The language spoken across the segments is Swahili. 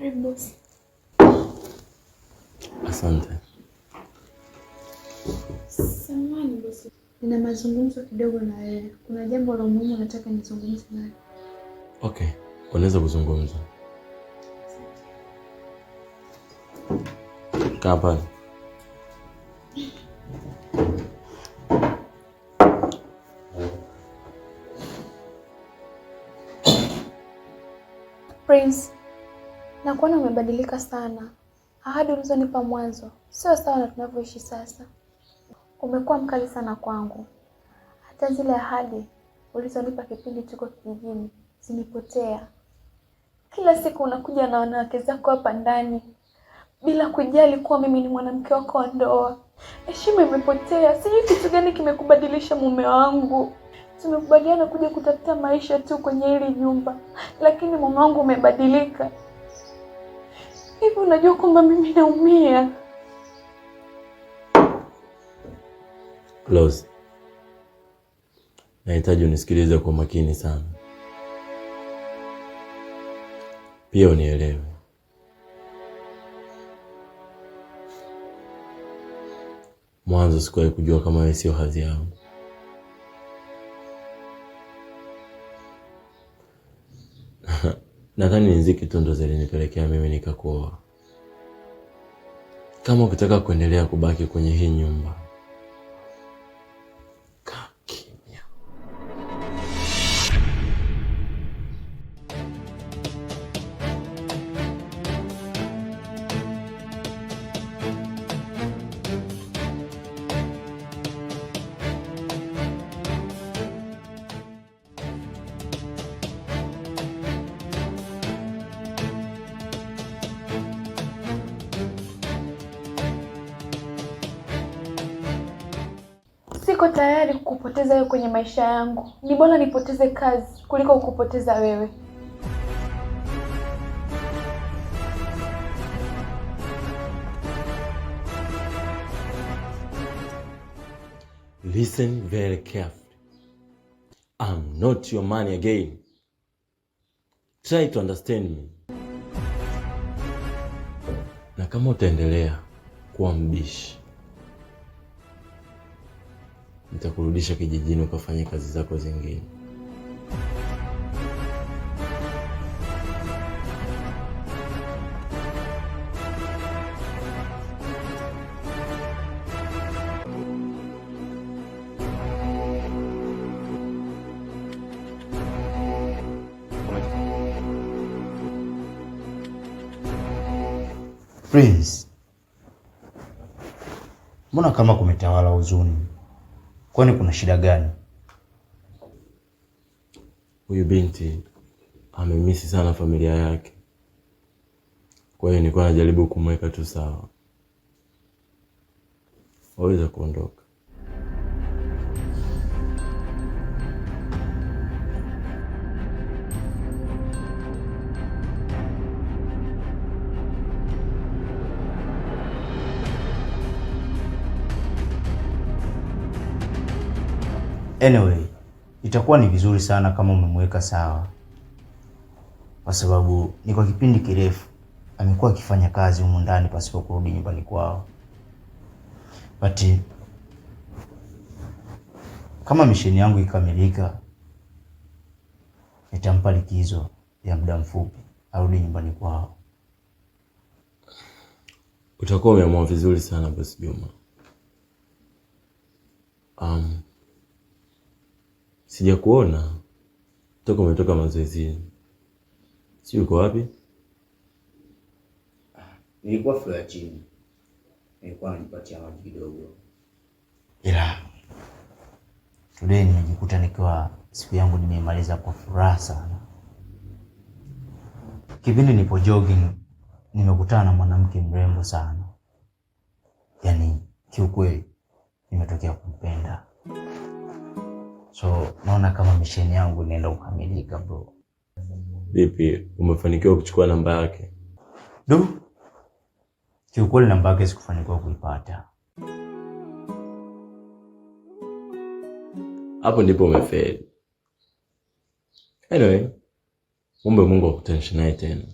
Karibu bosi. Asante. Samahani bosi, nina mazungumzo kidogo na wewe. Kuna jambo la muhimu nataka nizungumze nawe. Okay, unaweza kuzungumza. Kaa pale. Prince, nakuona umebadilika sana. Ahadi ulizonipa mwanzo sio sawa na tunavyoishi sasa. Umekuwa mkali sana kwangu. Hata zile ahadi ulizonipa kipindi tuko kijijini zimepotea. Kila siku unakuja na wanawake zako hapa ndani bila kujali kuwa mimi ni mwanamke wako wa ndoa. Heshima imepotea. Sijui kitu gani kimekubadilisha mume wangu. Tumekubaliana kuja kutafuta maisha tu kwenye hili nyumba, lakini mume wangu umebadilika. Hivi unajua kwamba mimi naumia? Rose, nahitaji unisikilize kwa makini sana, pia unielewe. Mwanzo sikuwahi kujua kama wewe sio hadhi yangu. Nadhani ni ziki tu ndo zilinipelekea mimi nikakuoa. Kama ukitaka kuendelea kubaki kwenye hii nyumba, kaa kimya. Siko tayari kukupoteza wewe kwenye maisha yangu. Ni bora nipoteze kazi kuliko kukupoteza wewe. Listen very carefully. I'm not your man again. Try to understand me. Na kama utaendelea kuwa mbishi, nitakurudisha kijijini ukafanye kazi zako zingine. Prince, mbona kama kumetawala huzuni? Kwani kuna shida gani? Huyu binti amemisi sana familia yake, kwa hiyo nilikuwa najaribu kumweka tu sawa, waweza kuondoka. Anyway, itakuwa ni vizuri sana kama umemweka sawa, kwa sababu ni kwa kipindi kirefu amekuwa akifanya kazi humu ndani pasipo kurudi nyumbani kwao. But kama misheni yangu ikamilika, nitampa likizo ya muda mfupi arudi nyumbani kwao. Utakuwa umeamua vizuri sana Bosi Juma. Sijakuona toka umetoka mazoezini, si uko wapi? Nilikuwa floor ya chini, nilikuwa najipatia maji kidogo, ila today nimejikuta nikiwa siku yangu nimeimaliza kwa furaha sana. Kipindi nipo jogging, nimekutana na mwanamke mrembo sana, yaani kiukweli nimetokea kumpenda. So naona kama misheni yangu inaenda kukamilika bro. Vipi, umefanikiwa kuchukua namba yake? Du, kiukweli namba yake sikufanikiwa kuipata. Hapo ndipo umefeli. Anyway, muombe Mungu akutanishe naye tena.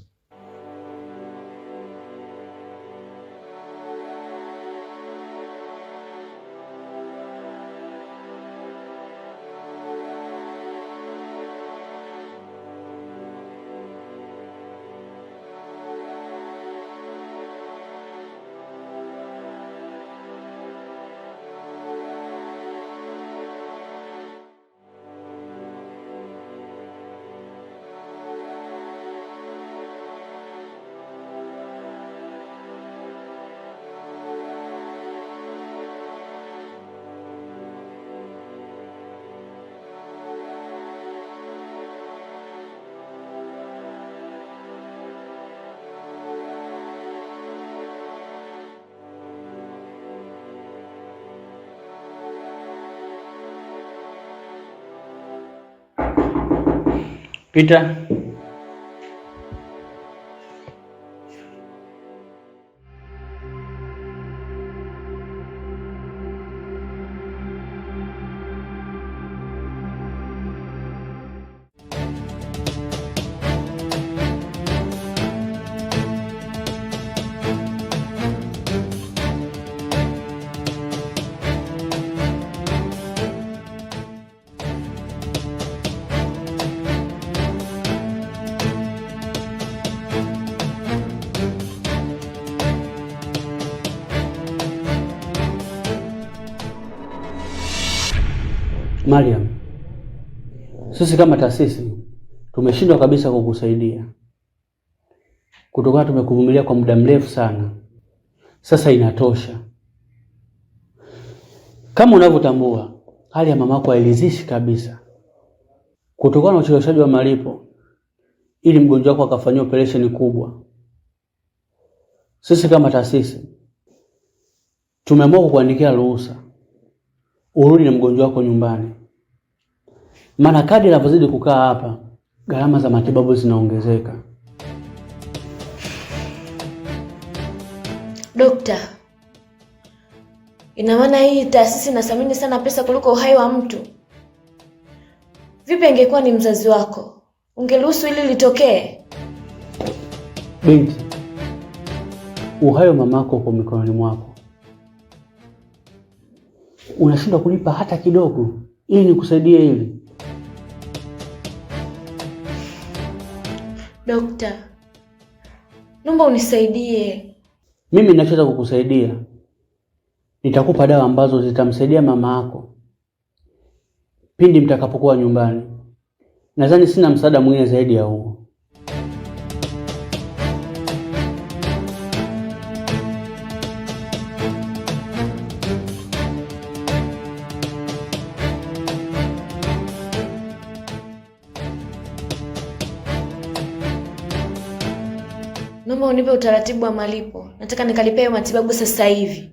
Pita. Mariam, sisi kama taasisi tumeshindwa kabisa kukusaidia kutokana tumekuvumilia kwa muda mrefu sana. Sasa inatosha. Kama unavyotambua, hali ya mamako hairidhishi kabisa kutokana na ucheleweshaji wa malipo ili mgonjwa wako akafanyiwa operesheni kubwa. Sisi kama taasisi tumeamua kukuandikia ruhusa urudi na mgonjwa wako nyumbani, maana kadri anavyozidi kukaa hapa gharama za matibabu zinaongezeka. Dokta, ina maana hii taasisi inathamini sana pesa kuliko uhai wa mtu? Vipi angekuwa ni mzazi wako, ungeruhusu hili litokee? Binti, uhai wa mamako uko mikononi mwako. Unashindwa kunipa hata kidogo ili nikusaidie hili? Dokta, naomba unisaidie. Mimi ninachoweza kukusaidia, nitakupa dawa ambazo zitamsaidia mama yako pindi mtakapokuwa nyumbani. Nadhani sina msaada mwingine zaidi ya huo. Naomba unipe utaratibu wa malipo. Nataka nikalipie matibabu sasa hivi.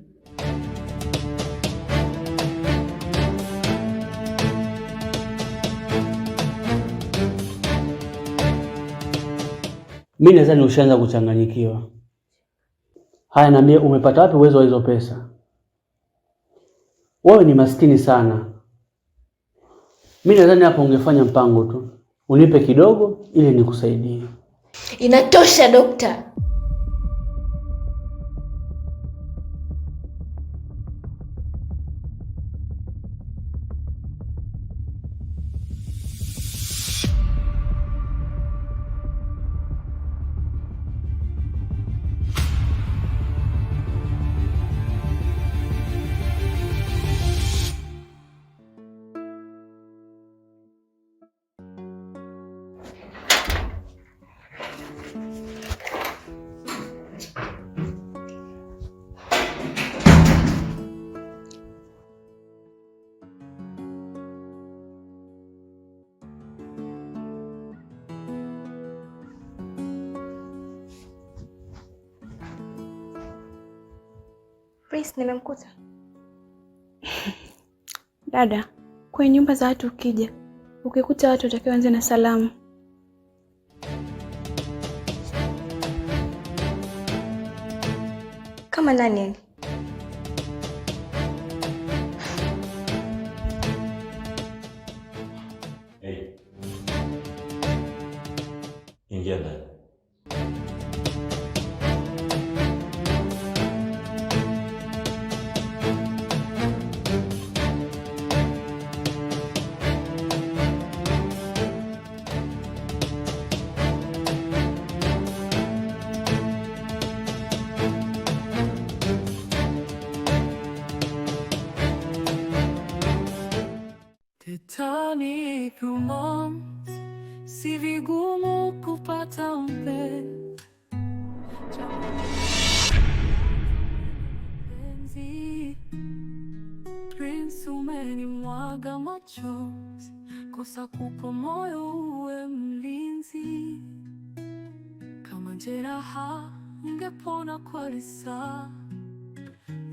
Mimi nadhani ushaanza kuchanganyikiwa. Haya, niambie, umepata wapi uwezo wa hizo pesa? Wewe ni maskini sana. Mimi nadhani hapo ungefanya mpango tu, unipe kidogo ili nikusaidie. Inatosha dokta. Prince nimemkuta. Dada, kwenye nyumba za watu ukija, ukikuta watu utakiwa anze na salamu. Kama nani yani? Hey. Ingia ndani. Titanic romance, si vigumu kupata mpenzi. Prince umenimwaga machozi, kosa kupo moyo uwe mlinzi. Kama jeraha ningepona kwa risasi,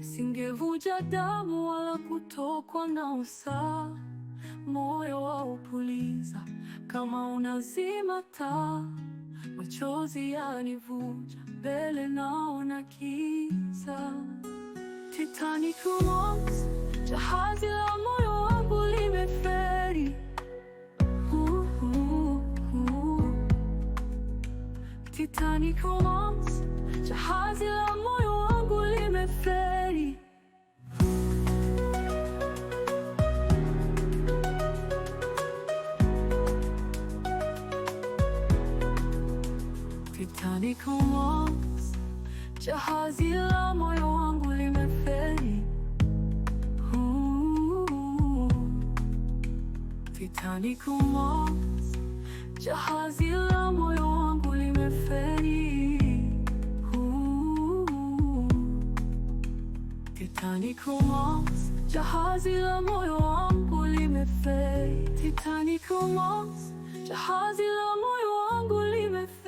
singevuja damu wala kutokwa na usaha. moyo waupuliza kama unazima taa, machozi yanivuja, mbele naona kiza. Titanic Romance, jahazi la moyo wangu limeferi. Uh, uh, uh. Titanic Romance, jahazi la moyo wangu limeferi. Titanic Romance, jahazi la moyo wangu limeferi. Ooh. Titanic Romance, jahazi la moyo wangu limeferi. Ooh. Titanic Romance, jahazi la moyo wangu limeferi. Titanic Romance, jahazi la moyo wangu limeferi.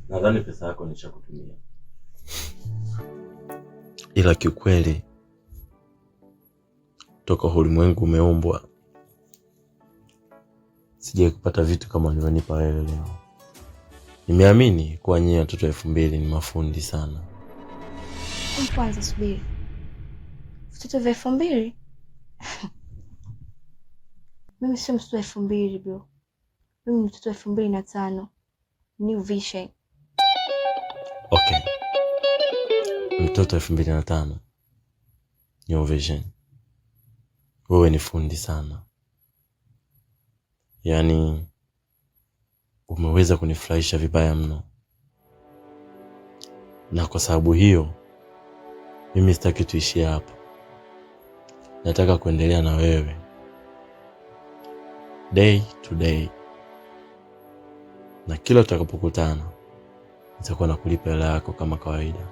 Nadhani pesa yako nishakutumia, ila kiukweli toka ulimwengu umeumbwa sijai kupata vitu kama ulivyonipa wewe leo. Nimeamini kuwa nyinyi watoto 2000 ni mafundi sana. Kwanza subiri, vitoto vya 2000? Mimi sio mtoto wa 2000 bro, mimi ni mtoto wa 2005. New vision. Okay, mtoto 2005, New Vision. Wewe ni fundi sana, yaani umeweza kunifurahisha vibaya mno, na kwa sababu hiyo mimi sitaki tuishie hapa. Nataka kuendelea na wewe day to day, na kila tutakapokutana nitakuwa nakulipa hela yako kama kawaida.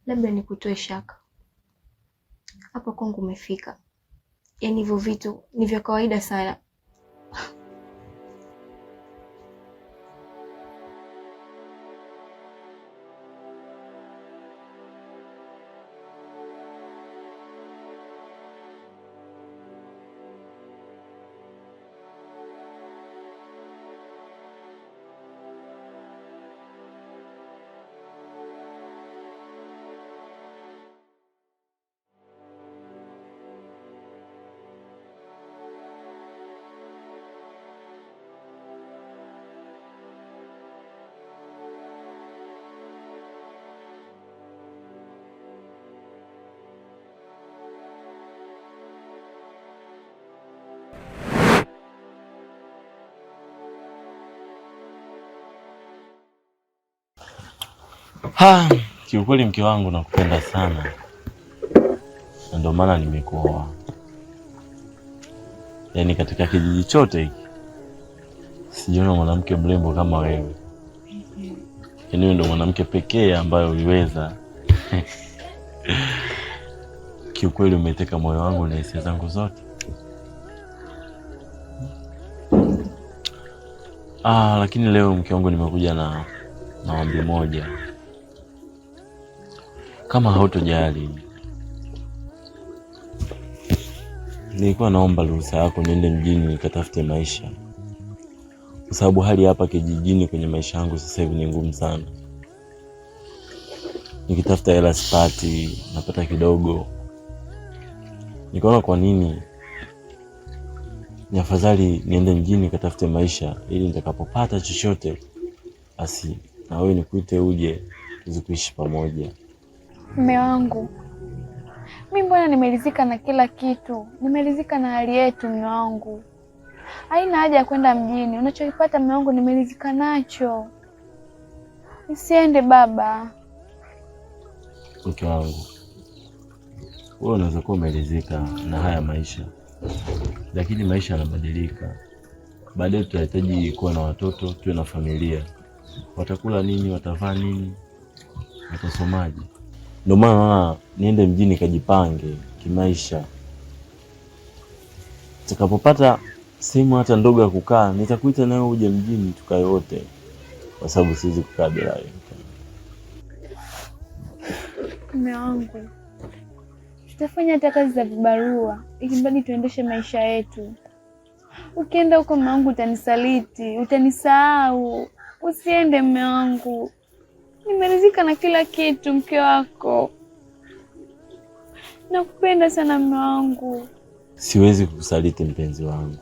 Labda nikutoe shaka hapo, kwangu umefika. Yaani hivyo vitu ni vya kawaida sana. Ha, kiukweli mke wangu nakupenda sana, na ndio maana nimekuoa. Yaani katika kijiji chote hiki sijaona mwanamke mrembo kama wewe. Yaani wewe ndio mwanamke pekee ambaye uliweza kiukweli umeteka moyo wangu na hisia zangu zote. Ah, lakini leo mke wangu nimekuja na ombi moja. Kama hautojali, nilikuwa naomba ruhusa yako niende mjini nikatafute maisha, kwa sababu hali hapa kijijini kwenye maisha yangu sasa hivi ni ngumu sana. Nikitafuta hela sipati, napata kidogo. Nikaona kwa nini Ni afadhali niende mjini katafute maisha ili nitakapopata chochote basi na wewe nikuite uje tuweze kuishi pamoja. Mume wangu, mi mbona nimeridhika na kila kitu, nimeridhika na hali yetu. Mume wangu, haina haja ya kwenda mjini. Unachokipata mume wangu nimeridhika nacho. Nisiende baba. Mke wangu, wewe unaweza kuwa umeridhika na haya maisha, lakini maisha yanabadilika. Baadaye tutahitaji kuwa na watoto, tuwe na familia. Watakula nini? Watavaa nini? Watasomaje? Ndio maana naona niende mjini kajipange kimaisha. Nitakapopata sehemu hata ndogo ya kukaa, nitakuita nawe uje mjini tukae wote, kwa sababu siwezi kukaa bila wewe. Mume wangu, tutafanya hata kazi za vibarua ili mradi tuendeshe maisha yetu. Ukienda huko mume wangu utanisaliti, utanisahau. Usiende mume wangu, nimeridhika na kila kitu. Mke wako nakupenda sana mume wangu. Siwezi kukusaliti mpenzi wangu,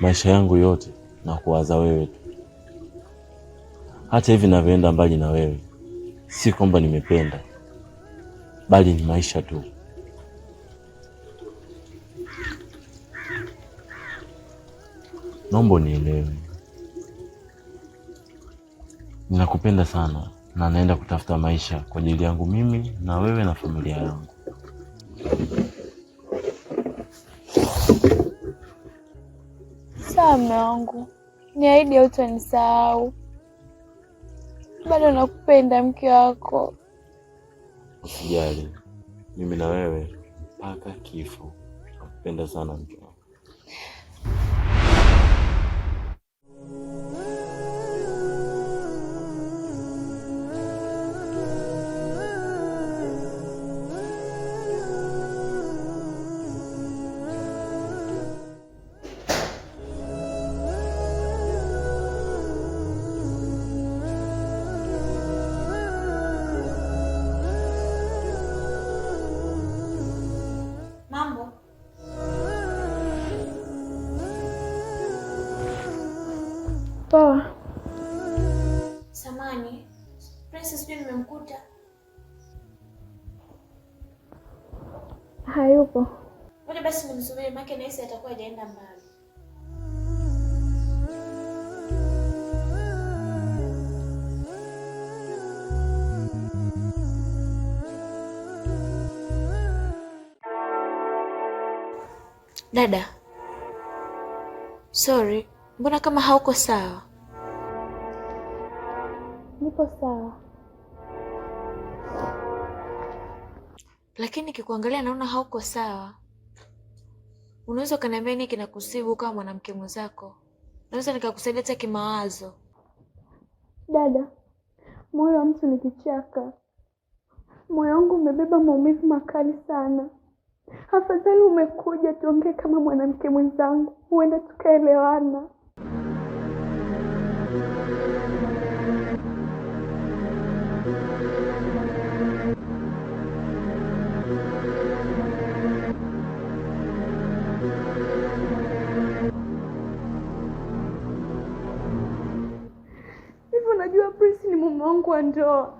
maisha yangu yote na kuwaza wewe tu. Hata hivi ninavyoenda mbali na wewe, si kwamba nimependa, bali ni maisha tu. Naomba unielewe, ninakupenda sana na naenda kutafuta maisha kwa ajili yangu mimi na wewe na familia yangu. Sawa mume wangu, niahidi hautanisahau. Bado nakupenda mke wako. Usijali, mimi na wewe mpaka kifo. Nakupenda sana mke wangu. Mambo. Poa. Samani, Princess sijui nimemkuta. Hayupo. Ngoja basi nimsubiri, maana nahisi atakuwa hajaenda mbali. Dada, sorry, mbona kama hauko sawa? Nipo sawa. Lakini nikikuangalia naona hauko sawa. Unaweza ukaniambia nini kinakusibu kama mwanamke mwenzako? Naweza nikakusaidia hata kimawazo. Dada, moyo wa mtu ni kichaka. Moyo wangu umebeba maumivu makali sana. Afadhali umekuja tuongee kama mwanamke mwenzangu, huenda tukaelewana. Hivyo unajua Prince ni mume wangu wa ndoa.